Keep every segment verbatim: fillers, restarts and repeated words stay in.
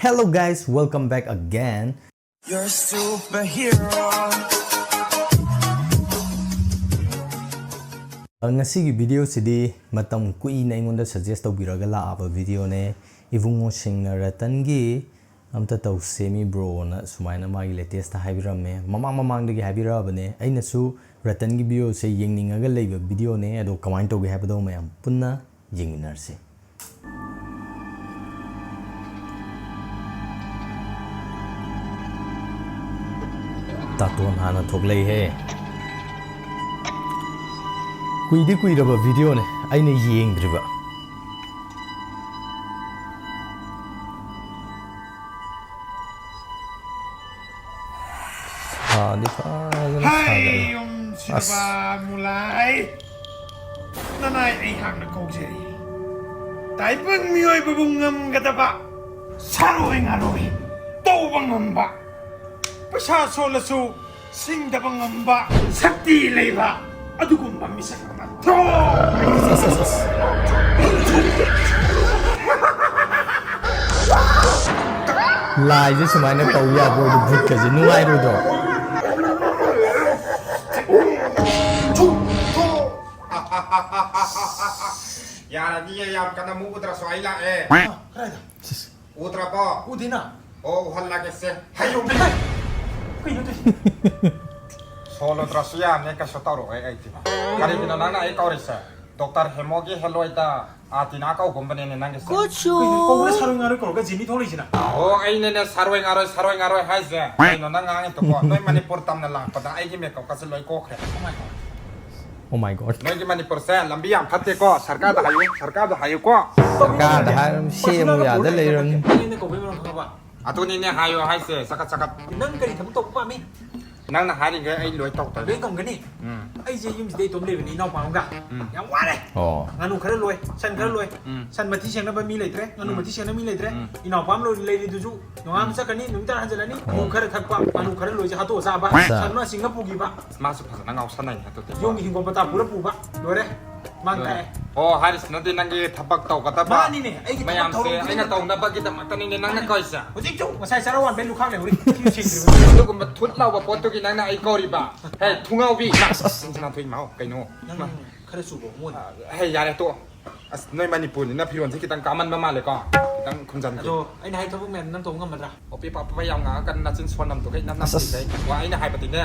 Hello guys, welcome back again. You're a superhero. ꯉꯁꯤꯒꯤ ꯚꯤꯗꯤꯑꯣꯁꯤꯗꯤ ꯃꯇꯝ ꯀꯨꯏꯅ ꯑꯩꯉꯣꯟꯗ ꯁꯖꯦꯁ ꯇꯧꯕꯤꯔꯒ ꯂꯥꯛꯑꯕ ꯚꯤꯗꯤꯑꯣꯅꯦ꯫ ꯏꯕꯨꯡꯉꯣꯁꯤꯡꯅ ꯔꯇꯟꯒꯤ "ꯑꯝꯇ ꯇꯧꯁꯦꯃꯤ ꯕ꯭ꯔꯣꯅ" ꯁꯨꯃꯥꯏꯅ ꯃꯥꯒꯤ ꯂꯦꯇꯦꯁꯇ ꯍꯥꯏꯕꯤꯔꯝꯃꯦ꯫ ꯃꯃꯥꯡ ꯃꯃꯥꯡꯗꯒꯤ ꯍꯥꯏꯕꯤꯔꯛꯑꯕꯅꯦ꯫ ꯑꯩꯅꯁꯨ ꯔꯇꯟꯒꯤ ꯚꯤꯗꯤꯑꯣꯁꯦ ꯌꯦꯡꯅꯤꯡꯉꯒ ꯂꯩꯕ ꯚꯤꯗꯤꯑꯣꯅꯦ꯫ ꯑꯗꯣ ꯀꯃꯥꯏꯅ ꯇꯧꯒꯦ ꯍꯥꯏꯕꯗꯣ ꯃꯌꯥꯝ ꯄꯨꯟꯅ ꯌꯦꯡꯃꯤꯟꯅꯔꯁꯤ꯫ ꯇꯥꯇꯣꯟ ꯍꯥꯟꯅ ꯊꯣꯛꯂꯛꯏꯍꯦ꯫ ꯀꯨꯏꯗꯤ ꯀꯨꯏꯔꯕ ꯚꯤꯗꯤꯑꯣꯅꯦ ꯑꯩꯅ ꯌꯦꯡꯗ꯭ꯔꯤꯕ꯫ ꯁꯥꯗꯤ ꯐꯖꯅ ꯁꯥꯒꯠꯂꯦ꯫ ꯍꯥꯏ, ꯌꯨꯝꯁꯤꯗꯕ ꯑꯁ꯫ ꯃꯨꯂꯥꯏ꯫ ꯅꯅꯥꯏ ꯑꯩꯍꯥꯛꯅ ꯀꯧꯖꯔꯤ꯫ ꯇꯥꯏꯕꯪ ꯃꯤꯑꯣꯏꯕꯕꯨ ꯉꯝꯒꯗꯕ ꯁꯥꯔꯣꯏ ꯉꯥꯔꯣꯏ ꯇꯧꯕ ꯉꯝꯕ, ꯄꯩꯁꯥ ꯁꯣꯜꯂꯁꯨ ꯁꯤꯡꯗꯕ ꯉꯝꯕ ꯁꯛꯇꯤ ꯂꯩꯕ ꯑꯗꯨꯒꯨꯝꯕ ꯃꯤꯁꯛ ꯑꯃ ꯊꯣꯛ꯫ ꯂꯥꯏꯁꯦ ꯁꯨꯃꯥꯏꯅ ꯀꯧ ꯌꯥꯕ ꯑꯣꯏꯗꯤ ꯚꯨꯠꯀꯁꯦ ꯅꯨꯡꯉꯥꯏꯔꯣꯏꯗ꯭ꯔꯣ? ꯌꯥꯔꯅꯤꯌꯦ, ꯌꯥꯝ ꯀꯟꯅ ꯃꯨꯛꯎꯗ꯭ꯔꯁꯨ ꯑꯩ ꯂꯥꯛꯑꯦ꯫ ꯀꯗꯥꯏꯗ? ꯎꯗ꯭ꯔꯕꯣ? ꯎꯗꯦꯅ꯫ ꯑꯣ, ꯎꯍꯜꯂꯒꯦꯁꯦ꯫ ꯍꯥꯏꯌꯨ꯫ ꯀꯩꯅꯣ ꯇꯧꯏꯁꯦ? ꯁꯣꯜꯂꯨꯗ꯭ꯔꯁꯨ ꯌꯥꯅꯤ, ꯀꯩꯁꯨ ꯇꯧꯔꯛꯑꯣꯏ ꯑꯩꯗꯤ꯫ ꯀꯔꯤꯒꯤꯅꯣ ꯅꯪꯅ ꯑꯩ ꯀꯧꯔꯤꯁꯦ? ꯗꯣꯛꯇꯔ ꯍꯦꯃꯣꯒꯤ ꯍꯦꯂꯣꯏꯗ ꯑꯥꯇꯤꯅꯥ ꯀꯧꯒꯨꯝꯕꯅꯦꯅꯦ ꯅꯪꯒꯤꯁꯦ꯫ ꯀꯩꯅꯣ ꯀꯧꯕꯅ ꯁꯥꯔꯣꯏ ꯉꯥꯔꯣꯏ ꯀꯧꯔꯒ ꯖꯤꯃꯤ ꯊꯣꯛꯂꯛꯏꯁꯤꯅ? ꯑꯣ, ꯑꯩꯅꯅꯦ ꯁꯥꯔꯣꯏ ꯉꯥꯔꯣꯏ, ꯁꯥꯔꯣꯏ ꯉꯥꯔꯣꯏ ꯍꯥꯏꯁꯦ꯫ ꯀꯩꯅꯣ ꯅꯪ ꯉꯥꯡꯉꯤꯗꯨꯕꯣ? ꯅꯣꯏ ꯃꯅꯤꯄꯨꯔ ꯇꯝꯅ ꯂꯥꯛꯄꯗ ꯑꯩꯒꯤ ꯃꯦꯀꯞꯀꯁꯦ ꯂꯣꯏ ꯀꯣꯛꯈ꯭ꯔꯦ꯫ Oh my God. ꯅꯣꯏꯒꯤ ꯃꯅꯤꯄꯨꯔꯁꯦ ꯂꯝꯕꯤ ꯌꯥꯝ ꯐꯠꯇꯦꯀꯣ꯫ ꯁꯔꯀꯥꯔꯗ ꯍꯥꯏꯌꯨ, ꯁꯔꯀꯥꯔꯗ ꯍꯥꯏꯌꯨꯀꯣ꯫ ꯁꯔꯀꯥꯔꯗ ꯍꯥꯏꯔ ꯁꯦꯝꯃꯨ ꯌꯥꯗ ꯂꯩꯔꯝꯅꯤ꯫ ꯑꯩꯅ ꯀꯧꯕꯩ ꯃꯔꯝ ꯈꯪꯉꯕ? ꯑꯗꯨꯅꯤꯅꯦ ꯍꯥꯏꯌꯣ ꯍꯥꯏꯁꯦ, ꯁꯀꯠ ꯁꯀꯠ꯫ ꯅꯪ ꯀꯔꯤ ꯊꯕꯛ ꯇꯧꯕ ꯄꯥꯝꯃꯤ? ꯅꯪꯅ ꯍꯥꯏꯔꯤꯈꯩ ꯑꯩ ꯂꯣꯏ ꯇꯧꯗꯣꯏꯅꯦ꯫ ꯂꯣꯏ ꯉꯝꯒꯅꯤ? ꯎꯝ꯫ ꯑꯩꯁꯦ ꯌꯨꯝꯁꯤꯗ ꯏꯇꯣꯝ ꯂꯩꯕꯅꯤ, ꯏꯅꯥꯎꯄꯥ ꯑꯃꯒ꯫ ꯎꯝ꯫ ꯌꯥꯝ ꯋꯥꯔꯦ꯫ ꯑꯣ꯫ ꯉꯥꯅꯨ ꯈꯔ ꯂꯣꯏ, ꯁꯟ ꯈꯔ ꯂꯣꯏ꯫ ꯎꯝ꯫ ꯁꯟ ꯃꯊꯤ ꯁꯦꯡꯅꯕ ꯃꯤ ꯂꯩꯇ꯭ꯔꯦ, ꯉꯥꯅꯨ ꯎꯝ꯫ ꯃꯊꯤ ꯁꯦꯡꯅꯕ ꯃꯤ ꯂꯩꯇ꯭ꯔꯦ꯫ ꯎꯝ꯫ ꯏꯅꯥꯎꯄꯥ ꯑꯃ ꯂꯣꯏ-, ꯂꯩꯔꯤꯗꯨꯁꯨ ꯅꯣꯡꯉꯥꯟꯕ ꯆꯠꯈ꯭ꯔꯅꯤ, ꯅꯨꯃꯤꯠ ꯇꯥꯔ ꯍꯟꯖꯤꯜꯂꯅꯤ꯫ ꯎꯝ꯫ ꯉꯥꯅꯨ ꯈꯔ ꯊꯛꯄ, ꯉꯥꯅꯨ ꯈꯔ ꯂꯣꯏꯁꯦ ꯍꯥꯠꯇꯣꯛꯑ ꯆꯥꯕ꯫ ꯑꯠꯆꯥ꯫ ꯁꯟ ꯑꯃ ꯁꯤꯡꯅ ꯄꯨꯈꯤꯕ꯫ ꯃꯥꯁꯨ ꯐꯖꯅ ꯉꯥꯎꯁꯟꯅꯩ ꯑꯗꯨꯗꯤ꯫ ꯌꯨꯝꯒꯤ ꯍꯤꯡꯒꯣꯜ ꯄꯇꯥ ꯄꯨꯔ ꯄꯨꯕ꯫ ꯂꯣꯏꯔꯦ꯫ ꯃꯥꯡ ꯊꯥꯛꯑꯦ꯫ ꯑꯣ, ꯍꯥꯏꯔꯤꯁꯤꯅꯗꯤ ꯅꯪꯒꯤ ꯊꯕꯛ ꯇꯧꯒꯗꯕ ꯃꯥꯅꯤꯅꯦ, ꯑꯩꯒꯤ ꯊꯕꯛ ꯃꯌꯥꯝꯁꯦ ꯇꯧꯔꯝꯗꯣꯏꯅꯦ꯫ ꯑꯩꯅ ꯇꯧꯅꯕꯒꯤꯗꯃꯛꯇꯅꯤꯅꯦ ꯅꯪꯅ ꯀꯧꯔꯤꯁꯦ꯫ ꯍꯧꯖꯤꯛꯁꯨ ꯉꯁꯥꯏ ꯆꯔꯥ ꯋꯥꯟꯕꯩ ꯂꯨꯈꯥꯛ ꯂꯩꯍꯧꯔꯤ꯫ ꯁꯤ ꯁꯦꯡꯗ꯭ꯔꯤꯕꯅꯤ꯫ ꯑꯗꯨꯒꯨꯝꯕ ꯊꯨꯠ ꯂꯥꯎꯕ ꯄꯣꯠꯇꯨꯒꯤ ꯅꯪꯅ ꯑꯩ ꯀꯧꯔꯤꯕ? ꯍꯦ, ꯊꯨꯡꯉꯥꯎꯕꯤ! ꯑꯁ, ꯑꯁ, ꯅꯥꯟꯊꯣꯏ ꯏꯃꯥꯎ, ꯀꯩꯅꯣ? ꯅꯪ ꯈꯔ ꯆꯨꯕ ꯑꯃ ꯑꯣꯏꯅ꯫ ꯍꯦ, ꯌꯥꯔꯦ, ꯇꯣꯛꯑꯣ꯫ ꯑꯁ, ꯅꯣꯏ ꯃꯅꯤꯄꯨꯔꯅꯤꯅ ꯐꯤꯔꯣꯟꯁꯦ ꯈꯤꯇꯪ ꯀꯥꯃꯟꯕ ꯃꯥꯜꯂꯦꯀꯣ? ꯈꯤꯇꯪ ꯈꯨꯝꯖꯟꯒꯦ꯫ ꯑꯗꯣ ꯑꯩꯅ ꯍꯥꯏ ꯊꯕꯛ ꯃꯌꯥꯝꯗꯣ ꯅꯪ ꯇꯧꯕ ꯉꯝꯃꯗ꯭ꯔꯥ? ꯑꯣꯄꯦ ꯄꯥꯄ ꯌꯥꯝ ꯉꯥꯡꯉꯛꯀꯅꯨ, ꯅꯆꯤꯟ ꯁꯣꯟꯅꯝꯗꯣ ꯀꯩ ꯅꯝ ꯑꯁ, ꯑꯁ꯫ ꯅꯝꯁꯤꯜꯂꯦ꯫ ꯋꯥ, ꯑꯩꯅ ꯍꯥꯏꯕꯗꯤꯅꯦ,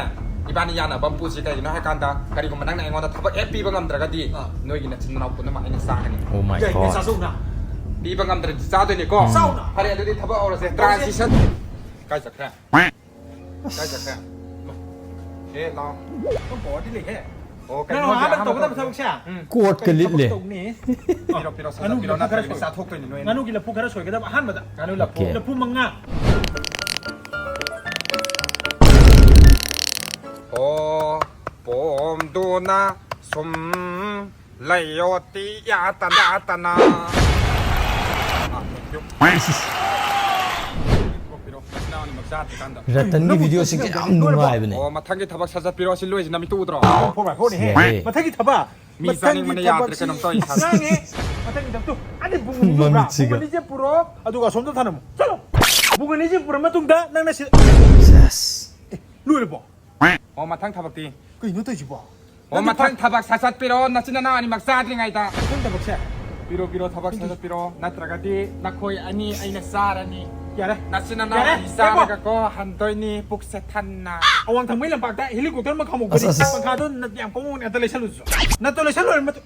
ꯏꯕꯥꯅꯤ ꯌꯥꯅꯕ ꯑꯃ ꯄꯨꯁꯤ꯫ ꯀꯩꯒꯤꯅꯣ ꯍꯥꯏ ꯀꯥꯟꯗ, ꯀꯔꯤꯒꯨꯝꯕ ꯅꯪꯅ ꯑꯩꯉꯣꯟꯗ ꯊꯕꯛ ꯍꯦꯛ ꯄꯤꯕ ꯉꯝꯗ꯭ꯔꯒꯗꯤ, ꯑꯥ꯫ ꯅꯣꯏꯒꯤ ꯅꯆꯤꯟ ꯅꯅꯥꯎ ꯄꯨꯝꯅꯃꯛ ꯑꯩꯅ ꯆꯥꯒꯅꯤ꯫ Oh my God. ꯌꯥꯏ, ꯆꯥꯊꯣꯛꯅ꯫ ꯄꯤꯕ ꯉꯝꯗ꯭ꯔꯗꯤ ꯆꯥꯗꯣꯏꯅꯤꯀꯣ꯫ ꯆꯥꯎꯅ꯫ ꯐꯔꯦ, ꯑꯗꯨꯗꯤ ꯊꯕꯛ ꯍꯧꯔꯁꯦ꯫ ꯇꯧꯔꯁꯦ꯫ Transition꯫ ꯀꯥꯏ ꯆꯠꯈ꯭ꯔꯦ? ꯀꯥꯏ ꯆꯠꯈ꯭ꯔꯦ? ꯑꯦ, ꯂꯥꯎ꯫ ꯅꯪ powerꯗꯤ ꯂꯩꯍꯦ꯫ ꯑꯣ, ꯅꯪ ꯀꯩꯅꯣ ꯑꯍꯥꯟꯕ ꯑꯍꯥꯟꯕ ꯇꯧꯒꯗꯕ ꯇꯧꯕꯗ? ꯊꯕꯛꯁꯦ꯫ ꯎꯝ꯫ ꯀꯣꯠꯀ ꯀꯩ ꯊꯕꯛ ꯂꯤꯠꯂꯦ꯫ ꯇꯧꯅꯤ? ꯄꯤꯔꯣ, ꯄꯤꯔꯣ, ꯁꯠ ꯁꯠ ꯉꯥꯅꯨꯒꯤ ꯄꯤꯔꯣ, ꯂꯐꯨ ꯈꯔ ꯅꯠꯇ꯭ꯔꯗꯤ ꯁꯣꯏ-, ꯆꯥꯊꯣꯛꯇꯣꯏꯅꯤ ꯅꯣꯏ ꯑꯅꯤ꯫ ꯉꯥꯅꯨꯒꯤ ꯂꯐꯨ ꯈꯔ ꯁꯣꯏꯒꯗꯕ ꯑꯍꯥꯟꯕꯗ꯫ ꯉꯥꯅꯨ ꯂꯐꯨ꯫ Okay. ꯂꯐꯨ ꯃꯉꯥ꯫ ꯑꯣ, ꯄꯣꯝꯗꯨꯅ ꯁꯨꯝ ꯂꯩꯌꯣ ꯇꯤ ꯌꯥꯇꯅ, ꯌꯥꯇꯅ꯫ ꯑꯥ, thank you꯫ ꯄꯤꯔꯣ, ꯄꯤꯔꯣ꯫ ꯅꯪ ꯑꯅꯤꯃꯛ ꯆꯥꯗ꯭ꯔꯤꯀꯥꯟꯗ꯫ ꯔꯇꯟꯒꯤ ꯅꯪꯕꯨ videoꯁꯤꯡꯁꯦ ꯌꯥꯝ ꯂꯣꯏꯔꯕꯣ? ꯅꯨꯡꯉꯥꯏꯕꯅꯦ꯫ ꯑꯣ, ꯃꯊꯪꯒꯤ ꯊꯕꯛ ꯁꯠ ꯁꯠ ꯄꯤꯔꯣ, ꯁꯤ ꯂꯣꯏꯁꯤꯅ ꯃꯤꯠꯇꯨ ꯎꯗ꯭ꯔꯣ? Four by fourꯅꯤꯍꯦ꯫ ꯌꯥꯏꯌꯦ꯫ ꯃꯊꯪꯒꯤ ꯊꯕꯛ꯫ ꯃꯤ ꯃꯊꯪꯒꯤ ꯆꯥꯅꯤꯡꯕꯅ ꯌꯥꯗ꯭ꯔꯦ, ꯊꯕꯛꯁꯤ ꯀꯩꯅꯣꯝ ꯇꯧꯔꯤ ꯏꯁꯥꯁꯦ꯫ ꯉꯥꯡꯉꯦ꯫ ꯃꯊꯪꯒꯤ ꯊꯕꯛꯇꯨ꯫ ꯑꯗꯤ ꯕꯨꯡ ꯑꯅꯤ ꯌꯧꯕ꯭ꯔꯥ? ꯃꯃꯤꯠꯁꯤꯒ꯫ ꯕꯨꯡ ꯑꯅꯤꯁꯦ ꯄꯨꯔꯛꯑꯣ, ꯑꯗꯨꯒ ꯑꯁꯣꯝꯗ ꯊꯅꯝꯃꯣ꯫ ꯆꯠꯂꯣ꯫ ꯕꯨꯡ ꯑꯅꯤꯁꯦ ꯄꯨꯔꯛꯑ ꯃꯇꯨꯡꯗ ꯅꯪꯅ ꯁꯤ-, ꯁꯦꯁ꯫ ꯑꯦ, ꯂꯣꯏꯔꯕꯣ? ꯑꯣ, ꯃꯊꯪ ꯊꯕꯛꯇꯤ? ꯀꯩꯅꯣ ꯇꯧꯔꯤꯁꯤꯕꯣ? ꯑꯣ, ꯅꯠꯇꯦ, ꯃꯊꯪ ꯐ- ꯊꯕꯛ ꯁꯠ ꯁꯠ ꯄꯤꯔꯛꯑꯣ, ꯅꯆꯤꯟ ꯅꯅꯥꯎ ꯑꯅꯤꯃꯛ ꯆꯥꯗ꯭ꯔꯤꯉꯩꯗ꯫ ꯃꯊꯪ ꯊꯕꯛꯁꯦ? ꯄꯤꯔꯣ, ꯄꯤꯔꯣ, ꯊꯕꯛ ꯁꯠ ꯁꯠ ꯄꯤꯔꯣ, ꯅꯠꯇ꯭ꯔꯒꯗꯤ ꯅꯈꯣꯏ ꯑꯅꯤ ꯑꯩꯅ ꯆꯥꯔꯅꯤ꯫ ꯌꯥꯔꯦ꯫ ꯅꯆꯤꯟ ꯅꯅꯥꯎ ꯌꯥꯔꯦ, ꯑꯅꯤ ꯌꯥꯔꯦ꯫ ꯆꯥꯔꯒꯀꯣ ꯍꯟꯗꯣꯏꯅꯤ ꯄꯨꯛꯁꯦ ꯊꯟꯅ꯫ ꯑꯋꯥꯡ ꯊꯪꯕꯒꯤ ꯂꯝꯄꯥꯛꯇ helicopter ꯑꯃ ꯈꯥꯝꯃꯛꯄꯅꯤ꯫ ꯑꯁ, ꯑꯁ, ꯑꯁ꯫ ꯄꯪꯈꯥꯗꯣ ꯅꯠ ꯌꯥꯝ ꯀꯣꯡꯉꯣꯡꯅꯦ, ꯑꯝꯇ ꯂꯩꯁꯜꯂꯨꯆꯣ꯫ ꯅꯠꯇꯣ ꯂꯩꯁꯜꯂꯣꯏꯔ ꯃꯇꯨꯡ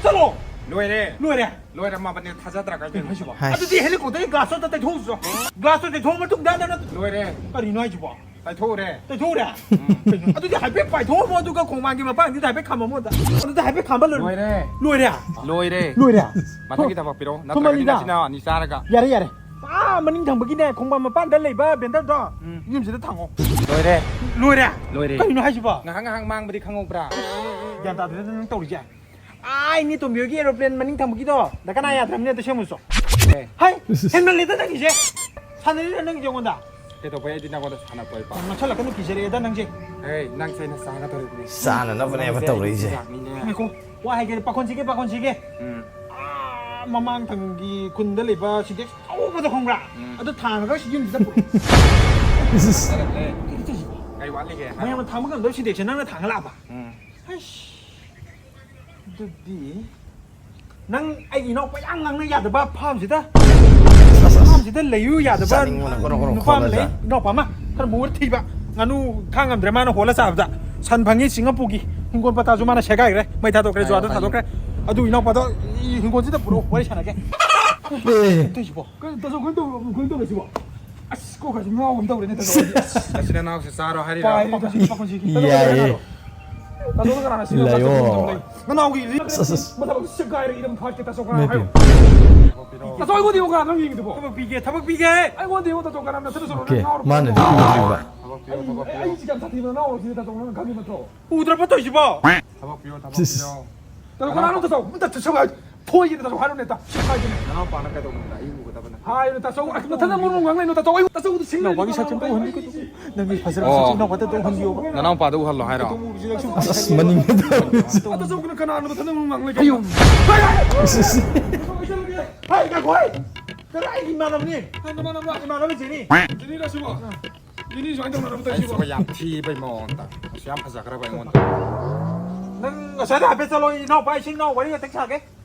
ꯆꯠꯂꯣ꯫ ꯂꯣꯏꯔꯦ꯫ ꯂꯣꯏꯔꯦ꯫ ꯂꯣꯏꯔꯝꯃꯕꯅꯦ, ꯊꯥꯖꯗ꯭ꯔꯒ ꯀꯩꯅꯣ ꯍꯥꯏꯁꯤꯕꯣ? ꯍꯥꯏꯁ꯫ ꯑꯗꯨꯗꯤ helicopterꯒꯤ glassꯇꯣ ꯑꯝꯇ ꯇꯩꯊꯣꯛꯎꯆꯣ꯫ Glassꯇꯣ ꯇꯩꯊꯣꯛꯑ ꯃꯇꯨꯡꯗ ꯅꯪ ꯂꯣꯏꯔꯦ꯫ ꯀꯔꯤꯅꯣ ꯍꯥꯏꯁꯤꯕꯣ? ꯇꯩꯊꯣꯛꯎꯔꯦ꯫ ꯇꯩꯊꯣꯛꯎꯔꯦ? ꯎꯝ꯫ ꯀꯩꯅꯣ? ꯑꯗꯨꯗꯤ ꯍꯥꯏꯐꯦꯠ ꯄꯥꯏꯊꯣꯛꯑꯝꯃꯣ, ꯑꯗꯨꯒ ꯈꯣꯡꯕꯥꯟꯒꯤ ꯃꯄꯥꯟꯗꯨꯗ ꯍꯥꯏꯐꯦꯠ ꯈꯥꯝꯃꯝꯃꯣ ꯑꯝꯇ꯫ ꯑꯗꯨꯗ ꯍꯥꯏꯐꯦꯠ ꯈꯥꯝꯕ ꯂꯣꯏꯔꯦ꯫ ꯂꯣꯏꯔꯦ꯫ ꯂꯣꯏꯔꯦ꯫ ꯂꯣꯏꯔꯦ꯫ ꯂꯣꯏꯔꯦ꯫ ꯃꯊꯪꯒꯤ ꯊꯕꯛ ꯄꯤꯔꯛꯑꯣ꯫ ꯅꯠꯇ꯭ꯔꯒꯗꯤ ꯊꯨꯃꯜꯂꯤꯗ꯫ ꯅꯆꯤꯟ ꯅꯅꯥꯎ ꯑꯅꯤ ꯆꯥꯔꯒ꯫ ꯌꯥꯔꯦ, ꯌꯥꯔꯦ꯫ ꯑꯥ, ꯃꯅꯤꯡ ꯊꯪꯕꯒꯤꯅꯦ, ꯈꯣꯡꯕꯥꯟ ꯃꯄꯥꯟꯗ ꯂꯩꯕ vendorꯗꯣ, ꯎꯝ꯫ ꯌꯨꯝꯁꯤꯗ ꯊꯥꯡꯉꯣ꯫ ꯂꯣꯏꯔꯦ꯫ ꯂꯣꯏꯔꯦ꯫ ꯂꯣꯏꯔꯦ꯫ ꯀꯔꯤꯅꯣ ꯍꯥꯏꯁꯤꯕꯣ? ꯉꯥꯏꯍꯥꯛ ꯉꯥꯏꯍꯥꯛ ꯃꯥꯡꯕꯗꯤ ꯈꯪꯍꯧꯕ꯭ꯔꯥ? ꯒ꯭ꯌꯥꯟ ꯇꯥꯗꯦꯗ ꯅꯪ ꯇꯧꯔꯤꯁꯦ꯫ ꯑꯥ, ꯏꯅꯦ ꯇꯣꯝꯕꯤ ꯍꯣꯏꯒꯤ aeroplane ꯃꯅꯤꯡ ꯊꯪꯕꯒꯤꯗꯣ, ꯗꯀꯥꯅ ꯌꯥꯗ꯭ꯔꯕꯅꯦ, ꯑꯗꯨ ꯁꯦꯝꯃꯨꯆꯣ꯫ ꯑꯦ꯫ ꯍꯩ, ꯍꯦꯟꯃꯜꯂꯦꯗ ꯅꯪꯒꯤꯁꯦ꯫ ꯁꯥꯟꯅꯔꯤꯔ ꯅꯪꯒꯤꯁꯦ ꯑꯩꯉꯣꯟꯗ? ꯀꯩꯗꯧꯕꯩ ꯑꯩꯗꯤ ꯅꯪꯉꯣꯟꯗ ꯁꯥꯟꯅꯕ ꯄꯥꯝꯃꯤ? ꯅꯛꯁꯜꯂꯛꯀꯅꯨ, ꯀꯤꯖꯔꯛꯑꯦꯗ ꯅꯪꯁꯦ꯫ ꯑꯦ, ꯅꯪꯁꯦ ꯑꯩꯅ ꯆꯥꯒꯗꯧꯔꯤꯕꯅꯤ꯫ ꯆꯥꯅꯅꯕꯅꯦꯕ ꯅꯪꯁꯦ ꯑꯩꯒꯤ ꯇꯧꯔꯛꯏꯁꯦ꯫ ꯆꯤꯟꯖꯥꯛꯅꯤꯅꯦ꯫ ꯉꯥꯏꯈꯣ, ꯋꯥ ꯍꯥꯏꯒꯦ, ꯄꯥꯈꯣꯟꯁꯤꯒꯦ, ꯄꯥꯈꯣꯟꯁꯤꯒꯦ꯫ ꯎꯝ꯫ ꯑꯥ, ꯃꯃꯥꯡ ꯊꯪꯒꯤ ꯈꯨꯟꯗ ꯂꯩꯕ ꯁꯤꯟꯇꯦꯛꯁ ꯑꯆꯧꯕꯗꯣ ꯈꯪꯕ꯭ꯔꯥ? ꯎꯝ꯫ ꯑꯗꯨ ꯊꯥꯡꯉꯒ ꯁꯤ ꯌꯨꯝꯁꯤꯗ ꯄꯨꯔꯛꯑꯣ꯫ ꯏꯁ, ꯏꯁ꯫ ꯀꯩꯅꯣ ꯇꯧꯁꯤꯕꯣ? ꯀꯩ ꯋꯥꯠꯂꯤꯒꯦ? ꯃꯌꯥꯝꯅ ꯊꯥꯡꯕ ꯉꯝꯗꯕ ꯁꯤꯟꯇꯦꯛꯁꯁꯦ ꯅꯪꯅ ꯊꯥꯡꯉ ꯂꯥꯛꯑꯕ? ꯎꯝ꯫ ꯑꯗꯨꯗꯤ ꯅꯪ ꯑꯩꯒꯤ ꯏꯅꯥꯎꯄꯥ ꯌꯥꯝ ꯉꯥꯡꯅ ꯌꯥꯗꯕ ꯐꯥꯝꯁꯤꯗ, ꯑꯁ, ꯑꯁ꯫ ꯐꯥꯝꯁꯤꯗ ꯂꯩꯌꯨ ꯌꯥꯗꯕ ꯆꯥꯅꯤꯡꯕꯅ ꯀꯣꯔꯣ ꯀꯣꯔꯣ ꯅꯨꯄꯥ ꯑꯃ ꯈꯣꯜꯂꯖꯥꯠ꯫ ꯂꯩ, ꯏꯅꯥꯎꯄꯥ ꯑꯃ ꯈꯔ ꯃꯒꯨꯟ ꯊꯤꯕ, ꯉꯥꯅꯨ ꯈꯥꯡ ꯉꯝꯗ꯭ꯔꯦ ꯃꯥꯅ ꯍꯣꯜꯂ ꯆꯥꯕꯗ꯫ ꯁꯟ ꯐꯪꯉꯤ ꯁꯤꯡꯒꯥꯄꯨꯔꯒꯤ, ꯍꯤꯡꯒꯣꯜ ꯄꯇꯥꯁꯨ ꯃꯥꯅ ꯁꯦꯒꯥꯏꯈ꯭ꯔꯦ, ꯃꯩ ꯊꯥꯗꯣꯛꯈ꯭ꯔꯦ, ꯍꯥꯏꯌꯣ, ꯖꯨꯋꯥꯗ ꯍꯥꯏꯌꯣ꯫ ꯊꯥꯗꯣꯛꯈ꯭ꯔꯦ꯫ ꯑꯗꯨ ꯏꯅꯥꯎꯄꯥꯗꯣ ꯍꯤꯡꯒꯣꯜꯁꯤꯗ ꯄꯨꯔꯛꯑꯣ, ꯋꯥꯔꯤ ꯁꯥꯟꯅꯒꯦ꯫ ꯑꯦ꯫ ꯇꯧꯏꯁꯤꯕꯣ? ꯀꯩꯅꯣ ꯇꯥꯆꯧ, ꯀꯩꯅꯣ ꯇꯧꯕ, ꯀꯩꯅꯣ ꯇꯧꯔꯤꯁꯤꯕꯣ? ꯑꯁ, ꯀꯣꯛꯀꯁꯦ ꯉꯥꯎꯕ ꯑꯃ ꯇꯧꯔꯦꯅꯦ, ꯇꯥꯆꯧ꯫ ꯅꯆꯤꯟ ꯅꯅꯥꯎꯁꯦ ꯆꯥꯔꯣ ꯍꯥꯏꯔꯤꯔꯣ? ꯄꯥꯏꯔꯦ, ꯄꯥꯈꯣꯟꯁꯤ, ꯄꯥꯈꯣꯟꯁꯤꯒꯤ꯫ ꯌꯥꯏꯌꯦ꯫ ꯇꯥꯆꯧꯗ ꯀꯅꯥꯅ ꯁꯤꯡ ꯂꯩꯌꯣ꯫ ꯇꯥꯆꯧ ꯂꯩ꯫ ꯅꯅꯥꯎꯒꯤ ꯑꯁ, ꯑꯁ, ꯑꯁ꯫ ꯃꯊꯕꯛ ꯁꯦꯒꯥꯏꯔꯦ, ꯏꯔꯝ ꯐꯥꯠꯀꯦ, ꯇꯥꯆꯧ ꯀꯅꯥ ꯃꯦꯄꯤꯌꯨ꯫ ꯍꯥꯏꯌꯣ? ꯇꯥꯆꯧ, ꯑꯩꯉꯣꯟꯗ ꯌꯦꯡꯉꯨ, ꯀꯅꯥ ꯅꯪ ꯌꯦꯡꯉꯤꯗꯨꯕꯣ? ꯊꯕꯛ ꯄꯤꯒꯦ, ꯊꯕꯛ ꯄꯤꯒꯦ꯫ ꯑꯩꯉꯣꯟꯗ ꯌꯦꯡꯉꯨ, ꯇꯥꯆꯧ, ꯀꯅꯥ ꯅꯊꯟꯗ ꯁꯣꯔꯣꯛ ꯃꯦꯄꯤꯌꯨ꯫ ꯉꯥꯎꯔꯕ? ꯃꯥꯅꯗꯤ ꯎꯗ꯭ꯔꯤꯕ꯫ ꯊꯕꯛ ꯄꯤꯌꯣ, ꯑꯩ, ꯊꯕꯛ ꯄꯤꯌꯣ꯫ ꯑꯩ ꯁꯤ ꯌꯥꯝ ꯁꯥꯊꯤꯕ ꯅꯅꯥꯎ ꯑꯣꯏꯔꯤꯁꯤꯗꯤ, ꯇꯥꯆꯧ, ꯅꯪ ꯈꯪꯉꯤ ꯅꯠꯇ꯭ꯔꯣ? ꯎꯗ꯭ꯔꯕ ꯇꯧꯏꯁꯤꯕꯣ? ꯊꯕꯛ ꯄꯤꯌꯣ, ꯊꯕꯛ ꯁꯤꯁ꯫ ꯄꯤꯌꯣ꯫ ꯇꯥꯆꯧ, ꯀꯅꯥꯅꯣ ꯇꯥꯆꯧ? ꯑꯝꯇ ꯇꯥꯆꯧ ꯍꯥꯏ-, ꯊꯣꯏꯒꯤꯗ ꯇꯥꯆꯧ ꯍꯥꯏꯔꯣꯅꯦ, ꯇꯥ-, ꯁꯤ ꯍꯥꯏꯗꯨꯅꯦ꯫ ꯅꯅꯥꯎꯄꯥꯅ ꯀꯩꯗꯧꯕꯗ ꯑꯩ ꯎꯒꯗꯕꯅ? ꯍꯥꯏꯔꯣꯅꯦ, ꯇꯥꯆꯧ, ꯑꯁ, ꯃꯊꯟꯗ ꯃꯔꯣꯟ ꯉꯥꯡ ꯂꯩꯅꯣ, ꯇꯥꯆꯧ, ꯑꯩ ꯇꯥꯆꯧꯗ ꯁꯤꯡ ꯏꯅꯥꯎꯄꯥꯒꯤ ꯂꯩꯔꯤꯕ ꯁꯛꯁꯦ ꯑꯝꯇ ꯎꯍꯟꯕꯤꯒꯅꯨ꯫ ꯅꯪꯒꯤ ꯐꯖꯔꯕ ꯑꯣ꯫ ꯁꯛꯁꯦ ꯏꯅꯥꯎꯄꯥꯗ ꯑꯝꯇ ꯎꯍꯟꯕꯤꯌꯣꯕ꯫ ꯅꯅꯥꯎꯄꯥꯗ ꯎꯍꯜꯂꯣ ꯍꯥꯏꯔꯣ? ꯇꯥꯆꯧ ꯎꯕꯁꯤꯗ ꯁꯨꯝ ꯑꯁ, ꯑꯁ, ꯃꯅꯤꯡꯗ ꯇꯧꯔꯤꯁꯦ꯫ ꯇꯥꯆꯧ, ꯀꯅꯥ-, ꯀꯅꯥꯅꯣ ꯃꯊꯟꯗ ꯃꯔꯣꯟ ꯉꯥꯡ ꯂꯩꯗꯣ? ꯑꯌꯣ꯫ ꯍꯥꯏ, ꯍꯥꯏ꯫ ꯍꯥꯏ, ꯉꯥꯏꯈꯣ, ꯍꯥꯏ꯫ ꯀꯅꯥ ꯑꯩꯒꯤ ꯏꯃꯥꯟꯅꯕꯅꯤ? ꯅꯪ ꯅꯃꯥꯟꯅꯕ? ꯏꯃꯥꯟꯅꯕ ꯖꯦꯅꯤ꯫ ꯖꯦꯅꯤꯔꯣ ꯑꯁꯤꯕꯣ? ꯖꯦꯅꯤ ꯁꯨꯃꯥꯏꯅ ꯇꯧꯅꯔꯕ ꯇꯧꯔꯤꯁꯤꯕꯣ? ꯑꯩꯁꯤꯕꯨ ꯌꯥꯝ ꯊꯤꯕꯩ ꯃꯑꯣꯡꯗ꯫ ꯑꯁ, ꯌꯥꯝ ꯐꯖꯈ꯭ꯔꯕ ꯑꯩꯉꯣꯟꯗ꯫ ꯅꯪ ꯑꯁ꯭ꯋꯥꯏꯗ ꯍꯥꯏꯐꯦꯠ ꯆꯠꯂꯣ, ꯏꯅꯥꯎꯄꯥ ꯏꯁꯤꯡ ꯏꯅꯥꯎ ꯋꯥꯔꯤ ꯉꯥꯛꯇꯪ ꯁꯥꯒꯦ꯫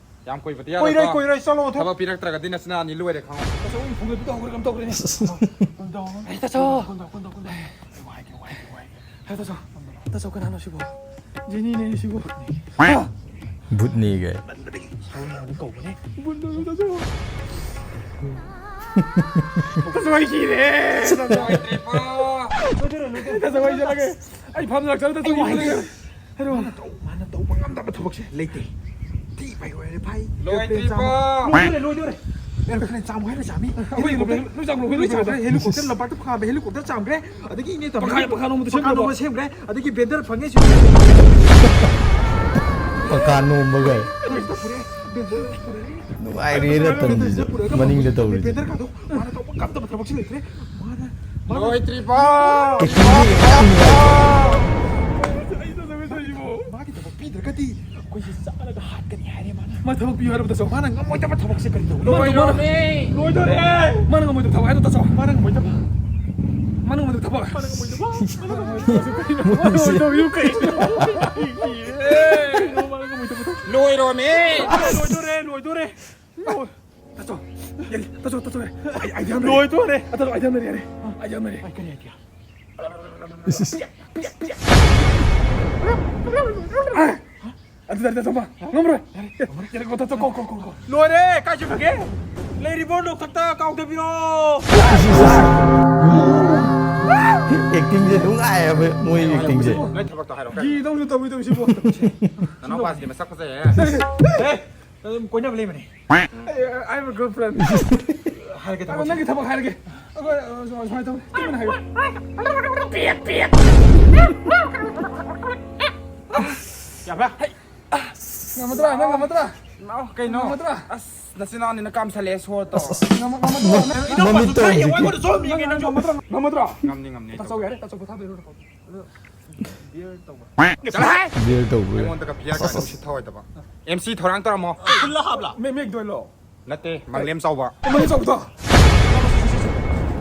ꯌꯥꯝ ꯀꯨꯏꯕꯗꯤ ꯀꯨꯏꯔꯣꯏ, ꯌꯥꯔꯣꯏꯀꯣ꯫ ꯀꯨꯏꯔꯣꯏ, ꯆꯠꯂꯣ ꯑꯗꯨꯝ꯫ ꯊꯕꯛ ꯄꯤꯔꯛꯇ꯭ꯔꯒꯗꯤ ꯅꯆꯤꯟ ꯑꯅꯤ ꯂꯣꯏꯔꯦ ꯈꯪꯉꯣ꯫ ꯇꯥꯆꯧ, ꯑꯩ ꯐꯨꯒꯠꯄꯤ ꯇꯧꯈ꯭ꯔꯦ, ꯀꯩꯅꯣꯝ ꯇꯧꯈ꯭ꯔꯦꯅꯦ꯫ ꯑꯁ, ꯑꯁ꯫ ꯀꯨꯟꯗꯧ, ꯀꯨꯟꯗꯧ, ꯀꯨꯟꯗꯧ, ꯀꯨꯟꯗꯧ꯫ ꯑꯩ ꯋꯥꯏꯒꯦ, ꯋꯥꯏꯒꯦ, ꯋꯥꯏꯒꯦ꯫ ꯍꯦ, ꯇꯥꯆꯧ꯫ ꯇꯥꯆꯧ, ꯀꯅꯥꯅꯣ ꯁꯤꯕꯣ? ꯖꯦꯅꯤꯅꯦ ꯁꯤꯕꯣ꯫ ꯍꯥ? ꯚꯨꯠꯅꯤ ꯀꯥꯏ꯫ ꯁꯥꯎ ꯌꯥꯗꯦ ꯀꯧꯕꯅꯦ꯫ ꯕꯨꯟꯗꯣ, ꯇꯥꯆꯧ꯫ ꯇꯥꯆꯧ, ꯑꯩ ꯁꯤꯔꯦ꯫ ꯇꯥꯆꯧ꯫ ꯂꯣꯏꯗꯣꯔꯦ, ꯂꯣꯏꯗꯣꯔꯦ꯫ ꯇꯥꯆꯧ, ꯑꯩ ꯆꯠꯂꯒꯦ꯫ ꯑꯩ ꯐꯝ ꯂꯥꯛꯆꯔꯦ, ꯇꯥꯆꯧ, ꯑꯩ ꯐꯝ ꯂꯥꯛꯆꯔꯦ꯫ ꯍꯥꯏꯔꯣ꯫ ꯃꯥꯅ ꯇꯧ-, ꯃꯥꯅ ꯇꯧꯕ ꯉꯝꯗꯕ ꯊꯕꯛꯁꯦ ꯂꯩꯇꯦ꯫ ꯊꯤ ꯐꯥꯏ ꯑꯣꯏꯔꯦ ꯐꯥꯏ꯫ ꯂꯣꯏꯗ꯭ꯔꯤꯕꯣ? ꯑꯦꯔꯣꯄ꯭ꯂꯦꯟ ꯆꯥꯝꯃ-, ꯂꯣꯏꯗꯣꯔꯦ, ꯂꯣꯏꯗꯣꯔꯦ꯫ ꯑꯦꯔꯣꯄ꯭ꯂꯦꯟ ꯆꯥꯝꯃꯨ ꯍꯥꯏꯅ ꯆꯥꯝꯃꯤ꯫ ꯑꯩꯈꯣꯏ ꯍꯦꯂꯤꯀꯣꯞꯇꯔ ꯂꯣꯏ ꯆꯥꯝꯈ꯭ꯔꯦ, ꯍꯦꯂꯤꯀꯣꯞꯇꯔ ꯂꯣꯏ ꯆꯥꯝꯈ꯭ꯔꯦ꯫ ꯍꯦꯂꯤꯀꯣꯞꯇꯔ ꯂꯝꯄꯥꯛꯇ ꯐꯥꯕ ꯍꯦꯂꯤꯀꯣꯞꯇꯔ ꯆꯥꯝꯈ꯭ꯔꯦ꯫ ꯑꯗꯒꯤ ꯏꯅꯦ ꯇꯝꯃꯤ ꯄꯈꯥꯏ, ꯄꯈꯥ ꯅꯣꯡꯃꯗ ꯄꯈꯥ ꯁꯦꯝꯈ꯭ꯔꯕ? ꯅꯣꯡꯃ ꯁꯦꯝꯈ꯭ꯔꯦ꯫ ꯑꯗꯒꯤ ꯕꯦꯟꯗꯔ ꯐꯪꯉꯦ ꯁꯤ-, ꯄꯀꯥ ꯅꯣꯝꯕꯒ꯫ ꯕꯦꯟꯗꯔ ꯄꯨꯔꯛꯑꯦ꯫ ꯕꯦꯟꯗꯔ ꯄꯨꯔꯛꯑꯦ꯫ ꯅꯨꯡꯉꯥꯏꯔꯦ ꯔꯇꯟꯁꯤꯁꯨ꯫ ꯕꯦꯟꯗꯔ ꯄꯨꯔꯛꯑꯒ ꯃꯅꯤꯡꯗ ꯇꯧꯔꯤꯁꯦ꯫ ꯕꯦꯟꯗꯔ ꯀꯥꯗꯣ ꯃꯥꯅ ꯇꯧꯕ ꯉꯝꯗꯕ ꯊꯕꯛꯁꯤ ꯂꯩꯇ꯭ꯔꯦ꯫ ꯃꯥꯅ ꯂꯣꯏꯗ꯭ꯔꯤꯕꯣ? ꯃꯥꯒꯤ ꯊꯕꯛ ꯄꯤꯗ꯭ꯔꯒꯗꯤ ꯑꯩꯈꯣꯏꯁꯦ ꯆꯥꯔꯒ ꯍꯥꯠꯀꯅꯤ ꯍꯥꯏꯔꯦ ꯃꯥꯅ꯫ ꯃꯥ ꯊꯕꯛ ꯄꯤꯌꯨ ꯍꯥꯏꯔꯕ ꯇꯥꯆꯧ? ꯃꯥꯅ ꯉꯝꯃꯣꯏꯗꯕ ꯊꯕꯛꯁꯦ ꯀꯔꯤ ꯇꯧꯕꯅꯣ? ꯂꯣꯏꯗꯣꯔꯦ꯫ ꯂꯣꯏꯗꯣꯔꯦ꯫ ꯃꯥꯅ ꯉꯝꯃꯣꯏꯗꯕ ꯊꯕꯛ ꯍꯥꯏꯗꯣ ꯇꯥꯆꯧ꯫ ꯃꯥꯅ ꯉꯝꯃꯣꯏꯗꯕ꯫ ꯃꯥꯅ ꯉꯝꯃꯣꯏꯗꯕ ꯊꯕꯛ꯫ ꯃꯥꯅ ꯉꯝꯃꯣꯏꯗꯕ꯫ ꯃꯥꯅ ꯉꯝꯃꯣꯏꯗꯕ꯫ ꯀꯩꯅꯣ? ꯃꯥꯅ ꯉꯝꯃꯣꯏꯗꯕ ꯊꯕꯛ꯫ ꯂꯣꯏꯔꯣꯃꯦ꯫ ꯂꯣꯏꯗꯣꯔꯦ, ꯂꯣꯏꯗꯣꯔꯦ꯫ ꯇꯥꯆꯧ, ꯌꯥꯔꯦ, ꯇꯥꯆꯧ, ꯇꯥꯆꯧ, ꯌꯥꯔꯦ꯫ ꯑꯩ, ꯑꯥꯏꯗꯤꯌꯥ ꯑꯃ ꯂꯩꯔꯦ꯫ ꯂꯣꯏꯗꯣꯔꯦ꯫ ꯇꯥꯆꯧ, ꯑꯥꯏꯗꯤꯌꯥ ꯑꯃ ꯂꯩꯔꯦ, ꯌꯥꯔꯦ꯫ ꯑꯥꯏꯗꯤꯌꯥ ꯑꯃ ꯂꯩꯔꯦ꯫ ꯑꯩ ꯀꯔꯤ ꯑꯥꯏꯗꯤꯌꯥ? ꯏꯁ, ꯏꯁ꯫ ꯑꯗꯨ ꯌꯥꯔꯦ, ꯇꯥꯆꯧ, ꯃꯥ ꯉꯝꯃꯔꯣꯏ꯫ ꯌꯥꯔꯦ, ꯌꯥꯔꯦ, ꯇꯥꯆꯧ, ꯀꯣ, ꯀꯣ, ꯀꯣ, ꯀꯣ꯫ ꯂꯣꯏꯔꯦ, ꯀꯥꯏ ꯆꯠꯈ꯭ꯔꯒꯦ? ꯂꯩꯔꯤꯕꯣ? ꯂꯣꯛꯇꯥꯛꯇ ꯀꯥꯎꯊꯕꯤꯔꯣ꯫ ꯑꯦꯛꯇꯤꯡꯁꯦ ꯅꯨꯡꯉꯥꯏꯌꯦꯕ, ꯃꯣꯏ ꯑꯦꯛꯇꯤꯡꯁꯦ꯫ ꯅꯣꯏ ꯊꯕꯛꯇꯣ ꯍꯥꯏꯔꯣ, ꯀꯩꯅꯣ? ꯒꯤ ꯇꯧꯁꯨ ꯇꯧꯕꯤ ꯇꯧꯁꯤꯕꯣ꯫ ꯅꯅꯥꯎꯄꯥꯁꯤꯗꯤ ꯃꯁꯛ ꯐꯖꯩꯍꯦ꯫ ꯑꯦ, ꯑꯗꯨꯝ ꯀꯣꯏꯅꯕ ꯂꯩꯕꯅꯦ꯫ I have a girlfriend. ꯍꯥꯏꯔꯒꯦ, ꯑꯗꯣ ꯊꯕꯛꯁꯦ꯫ ꯅꯪꯒꯤ ꯊꯕꯛ ꯍꯥꯏꯔꯒꯦ꯫ ꯑꯩꯈꯣꯏ, ꯑ, ꯁꯨꯃꯥꯏ-, ꯁꯨꯃꯥꯏꯅ ꯇꯧꯋꯤ꯫ ꯇꯨꯃꯤꯟꯅ ꯍꯥꯏꯌꯨ꯫ ꯌꯥꯕ꯭ꯔꯥ? ꯉꯝꯃꯗ꯭ꯔꯥ? ꯅꯪ ꯉꯝꯃꯗ꯭ꯔꯥ? ꯏꯃꯥꯎ, ꯀꯩꯅꯣ? ꯉꯝꯃꯗ꯭ꯔꯥ? ꯑꯁ, ꯅꯆꯤꯟ ꯅꯅꯥꯎꯅꯤꯅ ꯀꯥꯝꯁꯜꯂꯛꯑꯦ ꯁꯣꯔꯗꯣ꯫ ꯑꯁ, ꯑꯁ꯫ ꯉꯝꯃ-, ꯉꯝꯃꯗ꯭ꯔꯣ? ꯅꯪ ꯃꯃꯤꯠꯇꯣ ꯏꯅꯥꯎꯄꯥꯁꯨ ꯊꯣꯛꯏ, ꯌꯦꯡꯉꯨ꯫ ꯑꯩꯉꯣꯟꯗ ꯁꯣꯝ ꯌꯦꯡꯉꯦ ꯅꯪꯁꯨ꯫ ꯉꯝꯃꯗ꯭ꯔꯥ? ꯉꯝꯃꯗ꯭ꯔꯣ? ꯉꯝꯅꯤ, ꯉꯝꯅꯤ, ꯇꯥꯆꯧ ꯇꯧꯕ꯫ ꯌꯥꯔꯦ, ꯇꯥꯆꯧ ꯄꯣꯊꯥꯕꯤꯔꯣ꯫ ꯕꯤꯌꯔ ꯇꯧꯕ꯫ ꯆꯠꯂꯣꯍꯦ! ꯕꯤꯌꯔ ꯇꯧꯕ꯫ ꯑꯩꯉꯣꯟꯗꯒ ꯕꯤꯌꯔ ꯑꯁ, ꯀꯥꯏꯅ ꯑꯁ꯫ ꯎꯁꯤꯠ ꯊꯑꯣꯏꯗꯕ꯫ ꯑꯦꯝ ꯁꯤ ꯊꯧꯔꯥꯡ ꯇꯧꯔꯝꯃꯣ꯫ ꯐꯨꯜꯂ ꯍꯥꯞꯂ? ꯃꯦ-, ꯃꯦꯛꯗꯣꯏꯂꯣ? ꯅꯠꯇꯦ, ꯃꯪꯂꯦꯝ ꯆꯥꯎꯕ꯫ ꯃꯪꯂꯦꯝ ꯆꯥꯎꯕꯗꯣ?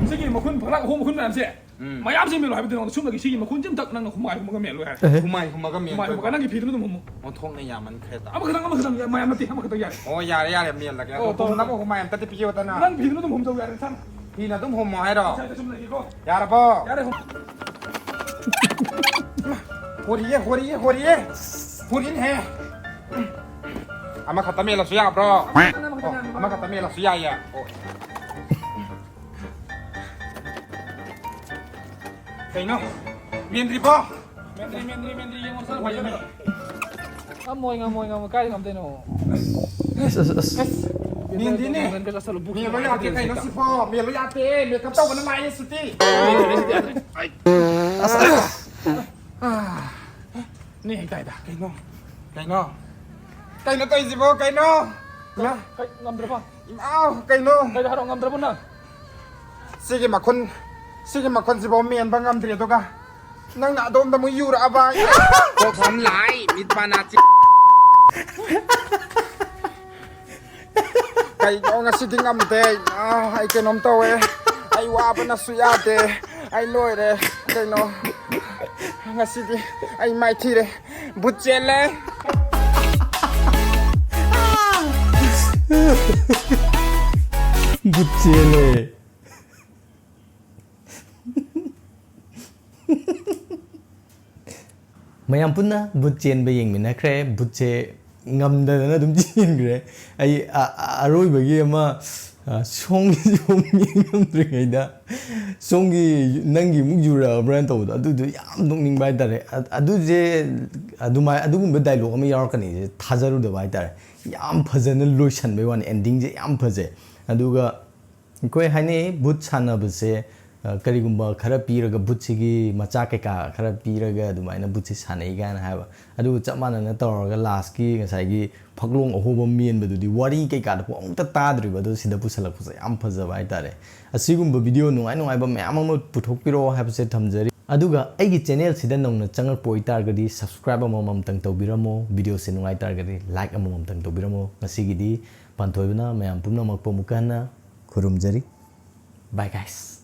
ꯁꯤꯒꯤ ꯃꯈꯨꯟ ꯐꯂꯥꯡ ꯑꯍꯣꯡ ꯃꯈꯨꯟ ꯃꯌꯥꯝꯁꯦ, ꯎꯝ꯫ ꯃꯌꯥꯝꯁꯦ ꯃꯦꯜꯂꯣ ꯍꯥꯏꯕꯗꯤ ꯅꯉꯣꯟꯗ ꯁꯨꯝꯕꯒꯤ ꯁꯤꯒꯤ ꯃꯈꯨꯟꯁꯦ ꯑꯝꯇ ꯅꯪꯅ ꯍꯨꯃꯥꯏ ꯍꯨꯝꯃꯒ ꯃꯦꯜꯂꯣ ꯌꯥꯔꯦ꯫ ꯑꯦꯍꯦ꯫ ꯍꯨꯃꯥꯏ ꯍꯨꯝꯃꯒ ꯃꯦꯜ ꯍꯨꯃꯥꯏ ꯍꯨꯝꯃꯒ ꯅꯪꯒꯤ ꯐꯤꯗꯨꯅ ꯑꯗꯨꯝ ꯍꯨꯝꯃꯨ꯫ ꯑꯣꯟꯊꯣꯛꯅ ꯌꯥꯝꯃꯟꯈ꯭ꯔꯦꯗ꯫ ꯑꯃꯈꯛꯇꯪ, ꯑꯃꯈꯛꯇꯪ, ꯌꯥꯝ-, ꯃꯌꯥꯝ ꯅꯠꯇꯦ, ꯑꯃꯈꯛꯇꯪ ꯌꯥꯔꯦ꯫ ꯑꯣ, ꯌꯥꯔꯦ, ꯌꯥꯔꯦ, ꯃꯦꯜꯂꯒꯦ꯫ ꯑꯣ, ꯑꯗꯣ ꯇꯧꯔꯣ, ꯍꯨꯝꯅꯕ ꯇꯧꯔꯣ꯫ ꯍꯨꯃꯥꯏ ꯑꯝꯇꯗꯤ ꯄꯤꯌꯣꯗꯅ꯫ ꯅꯪ ꯐꯤꯗꯨꯅ ꯑꯗꯨꯝ ꯍꯨꯝꯖꯧ ꯌꯥꯔꯦ, ꯏꯁꯥꯅ꯫ ꯐꯤꯅ ꯑꯗꯨꯝ ꯍꯨꯝꯃꯣ ꯍꯥꯏꯔꯣ? ꯏꯁꯥꯗ ꯁꯨꯝ ꯂꯩꯒꯦꯀꯣ꯫ ꯌꯥꯔꯕꯣ? ꯌꯥꯔꯦ, ꯍꯨꯝ-, ꯍꯣꯔꯤꯌꯦ, ꯍꯣꯔꯤꯌꯦ, ꯍꯣꯔꯤꯌꯦ꯫ ꯍꯣꯔꯤꯟꯍꯦ꯫ ꯑꯃꯈꯛꯇ ꯃꯦꯜꯂꯁꯨ ꯌꯥꯕ꯭ꯔꯣ? ꯑꯃꯈꯛꯇꯅꯦ, ꯑꯃꯈꯛꯇꯅꯦ, ꯑꯣ, ꯑꯃꯈꯛꯇꯅꯦ꯫ ꯑꯃꯈꯛꯇ ꯃꯦꯜꯂꯁꯨ ꯌꯥꯏꯌꯦ꯫ ꯑꯣ꯫ ꯀꯩꯅꯣ? ꯃꯦꯟꯗ꯭ꯔꯤꯕꯣ? ꯃꯦꯟꯗ꯭ꯔꯤ, ꯃꯦꯟꯗ꯭ꯔꯤ, ꯃꯦꯟꯗ꯭ꯔꯤ, ꯌꯦꯡꯉꯣ, ꯁꯠ ꯄꯥꯏꯁꯜꯂꯣ꯫ ꯉꯝꯃꯣꯏ, ꯉꯝꯃꯣꯏ, ꯉꯝꯃꯣꯏ, ꯀꯥꯏꯗ ꯉꯝꯗꯣꯏꯅꯣ? ꯑꯁ, ꯑꯁ, ꯑꯁ꯫ ꯑꯁ, ꯃꯦꯟꯗ꯭ꯔꯤꯅꯦ꯫ ꯃꯦꯟꯗ꯭ꯔꯤ, ꯆꯠꯁꯜꯂꯣ, ꯕꯨꯛ ꯃꯦꯜꯂꯣ ꯌꯥꯗꯦ, ꯀꯩꯅꯣ ꯁꯤꯕꯣ? ꯃꯦꯜꯂꯣ ꯌꯥꯗꯦ, ꯃꯦꯀꯞ ꯇꯧꯕꯅ ꯃꯥꯏ ꯁꯨꯇꯤ꯫ ꯑꯁ, ꯑꯁ꯫ ꯑꯥ, ꯅꯦ ꯍꯦꯛ ꯇꯥꯏꯗ꯫ ꯀꯩꯅꯣ? ꯀꯩꯅꯣ? ꯀꯩꯅꯣ ꯇꯧꯔꯤꯁꯤꯕꯣ? ꯀꯩꯅꯣ? ꯏꯃꯥ! ꯀꯩ, ꯉꯝꯗ꯭ꯔꯕꯣ? ꯏꯃꯥꯎ! ꯀꯩꯅꯣ? ꯀꯩꯗ ꯍꯥꯏꯔꯣ, ꯉꯝꯗ꯭ꯔꯕꯣ ꯅꯪ? ꯁꯤꯒꯤ ꯃꯈꯨꯟ, ꯁꯤꯒꯤ ꯃꯈꯨꯟꯁꯤꯐꯥꯎ ꯃꯦꯟꯕ ꯉꯝꯗ꯭ꯔꯤ, ꯑꯗꯨꯒ ꯅꯪꯅ ꯑꯗꯣꯝꯗ ꯑꯃꯨꯛ ꯌꯨꯔꯛꯑꯕ꯫ ꯀꯣꯛ ꯁꯝ ꯂꯥꯏ, ꯃꯤꯠ ꯄꯥ ꯅꯥ ꯆꯤ-, ꯀꯩꯅꯣ ꯉꯁꯤꯗꯤ ꯉꯝꯗꯦ꯫ ꯑꯥ, ꯑꯩ ꯀꯩꯅꯣꯝ ꯇꯧꯋꯦ꯫ ꯑꯩ ꯋꯥꯕꯅꯁꯨ ꯌꯥꯗꯦ꯫ ꯑꯩ ꯂꯣꯏꯔꯦ꯫ ꯀꯩꯅꯣ ꯉꯁꯤꯗꯤ ꯑꯩ ꯃꯥꯏꯊꯤꯔꯦ꯫ ꯕꯨꯠ ꯆꯦꯜꯂꯦ꯫ ꯕꯨꯠ ꯆꯦꯜꯂꯦ꯫ ꯃꯌꯥꯝ ꯄꯨꯟꯅ ꯕꯨꯠ ꯆꯦꯟꯕ ꯌꯦꯡꯃꯤꯟꯅꯈ꯭ꯔꯦ꯫ ꯕꯨꯠꯁꯦ ꯉꯝꯗꯗꯅ ꯑꯗꯨꯝ ꯆꯦꯟꯈ꯭ꯔꯦ꯫ ꯑꯩ ꯑ-, ꯑ-, ꯑꯔꯣꯏꯕꯒꯤ ꯑꯃ, ꯑ, ꯁꯣꯝꯒꯤ ꯁꯣꯝ ꯌꯦꯡ ꯉꯝꯗ꯭ꯔꯤꯉꯩꯗ ꯁꯣꯝꯒꯤ ꯅꯪꯒꯤ ꯑꯃꯨꯛ ꯌꯨꯔꯛꯑꯕ꯭ꯔꯥꯅ ꯇꯧꯕꯗꯣ, ꯑꯗꯨꯗꯣ ꯌꯥꯝ ꯅꯣꯛꯅꯤꯡꯕ ꯍꯥꯏꯇꯥꯔꯦ꯫ ꯑ-, ꯑꯗꯨꯁꯦ ꯑꯗꯨꯃꯥꯏ-, ꯑꯗꯨꯒꯨꯝꯕ ꯗꯥꯏꯂꯣꯛ ꯑꯃ ꯌꯥꯎꯔꯛꯀꯅꯤꯁꯦ ꯊꯥꯖꯔꯨꯗꯕ ꯍꯥꯏꯇꯥꯔꯦ꯫ ꯌꯥꯝ ꯐꯖꯅ ꯂꯣꯏꯁꯟꯕꯩ ꯋꯥꯅꯤ, ꯑꯦꯟꯗꯤꯡꯁꯦ ꯌꯥꯝ ꯐꯖꯩ꯫ ꯑꯗꯨꯒ ꯑꯩꯈꯣꯏ ꯍꯥꯏꯅꯩ ꯕꯨꯠ ꯁꯥꯟꯅꯕꯁꯦ, ꯑ, ꯀꯔꯤꯒꯨꯝꯕ ꯈꯔ ꯄꯤꯔꯒ, ꯕꯨꯠꯁꯤꯒꯤ ꯃꯆꯥ ꯀꯩꯀꯥ ꯈꯔ ꯄꯤꯔꯒ ꯑꯗꯨꯃꯥꯏꯅ ꯕꯨꯠꯁꯤ ꯁꯥꯟꯅꯩ ꯀꯥꯏꯅ ꯍꯥꯏꯕ꯫ ꯑꯗꯨꯒ ꯆꯞ ꯃꯥꯟꯅꯅ ꯇꯧꯔꯒ ꯂꯥꯁꯀꯤ ꯉꯁꯥꯏꯒꯤ ꯐꯛꯂꯣꯡ ꯑꯍꯣꯕ ꯃꯦꯟꯕꯗꯨꯗꯤ ꯋꯥꯔꯤ ꯀꯩꯀꯥꯗ ꯑꯃꯨꯛꯇ ꯇꯥꯗ꯭ꯔꯤꯕ, ꯑꯗꯨ ꯁꯤꯗ ꯄꯨꯁꯜꯂꯛꯄꯁꯦ ꯌꯥꯝ ꯐꯖꯕ ꯍꯥꯏꯇꯥꯔꯦ꯫ ꯑꯁꯤꯒꯨꯝꯕ ꯚꯤꯗꯤꯑꯣ ꯅꯨꯡꯉꯥꯏ ꯅꯨꯡꯉꯥꯏꯕ ꯃꯌꯥꯝ ꯑꯃ ꯄꯨꯊꯣꯛꯄꯤꯔꯛꯑꯣ ꯍꯥꯏꯕꯁꯦ ꯊꯝꯖꯔꯤ꯫ ꯑꯗꯨꯒ ꯑꯩꯒꯤ ꯆꯦꯅꯦꯜꯁꯤꯗ ꯅꯧꯅ ꯆꯪꯉꯛꯄ ꯑꯣꯏꯇꯥꯔꯒꯗꯤ subscribe ꯑꯃꯃꯝꯇꯪ ꯇꯧꯕꯤꯔꯝꯃꯣ, ꯚꯤꯗꯤꯑꯣꯁꯦ ꯅꯨꯡꯉꯥꯏ ꯇꯥꯔꯒꯗꯤ like ꯑꯃꯃꯝꯇꯪ ꯇꯧꯕꯤꯔꯝꯃꯣ꯫ ꯉꯁꯤꯒꯤꯗꯤ ꯄꯥꯟꯊꯣꯏꯕꯅ ꯃꯌꯥꯝ ꯄꯨꯝꯅꯃꯛꯄꯨ ꯑꯃꯨꯛꯀ ꯍꯟꯅ ꯈꯨꯔꯨꯝꯖꯔꯤ꯫ Bye guys꯫